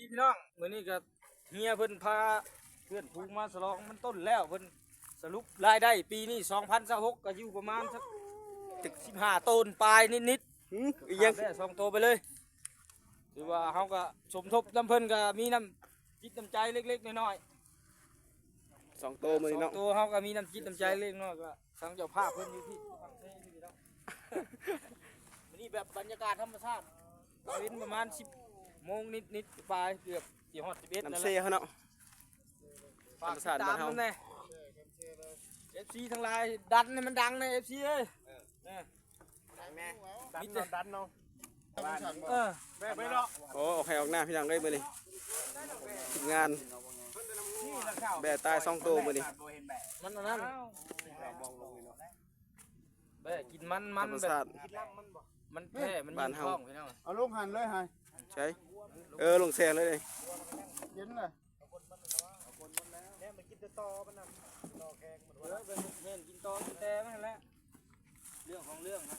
ພີ່ນ້ອງ ມື້ນີ້ກໍເຮຍເພິ່ນພາເພື່ອນຝູງມາສະຫຼອງມັນຕົ້ນແລ້ວ ເພິ່ນສະຫຼຸບລາຍໄດ້ປີນີ້ ສອງພັນຊາວຫົກ ກໍຢູ່ປະມານສັກສິບຫ້າໂຕນປາຍນິດໆ. ອືມ ອີຫຍັງ ຂາຍໄດ້ສອງໂຕໄປເລີຍ. ຖືວ່າເຮົາກໍສົມທົບນຳເພິ່ນ ກໍມີນ້ຳຈິດນ້ຳໃຈເລັກໆນ້ອຍໆ. ສອງໂຕມື້ນີ້ເນາະ ສອງໂຕເຮົາກໍມີນ້ຳຈິດນ້ຳໃຈເລັກນ້ອຍ ກໍທາງເຈົ້າພາບເພິ່ນຢູ່ທີ່ຝັ່ງເຊຢູ່ນີ້ເນາະ. ມື້ນີ້ແບບບັນຍາກາດທຳມະຊາດ ເປັນປະມານສິບໂມງນິດໆ ປາຍ ເກືອບຊິຮອດສິບເອັດ ນ້ຳເຊເຮົາເນາະ. ຝາກຕິດຕາມນຳແດ່ ເອັຟຊີທັງຫຼາຍ ດັນໃຫ້ມັນດັງແດ່ ເອັຟຊີເອີຍ. ມີແຕ່ດັນເນາະ ເອີ ແບກໄປເນາະ. ໂອ້ ອອກໄຮ່ອອກນາພີ່ນ້ອງເອີຍ ມື້ນີ້ທີມງານແບະຕາຍສອງໂຕມື້ນີ້. ມັນອັນນັ້ນ ແບະກິນມັນ ມັນ ທຳມະຊາດ ແບບມັນແຜ່ ມັນຍິງທ້ອງພີ່ນ້ອງ. ເອົາລົງຫັ້ນເລີຍໃຫ້ ໃສ ເອີ ລົງແຊ່ເລີຍ ເຢັນເລີຍ. ແມ່ນກິນຕໍ່ມັນນັ້ນ ຕໍ່ແຂງມັນ ເອີ ແມ່ນກິນຕໍ່ແຕ່ມັນຫັ້ນແຫຼະ ເລື່ອງຂອງເລື່ອງນະ.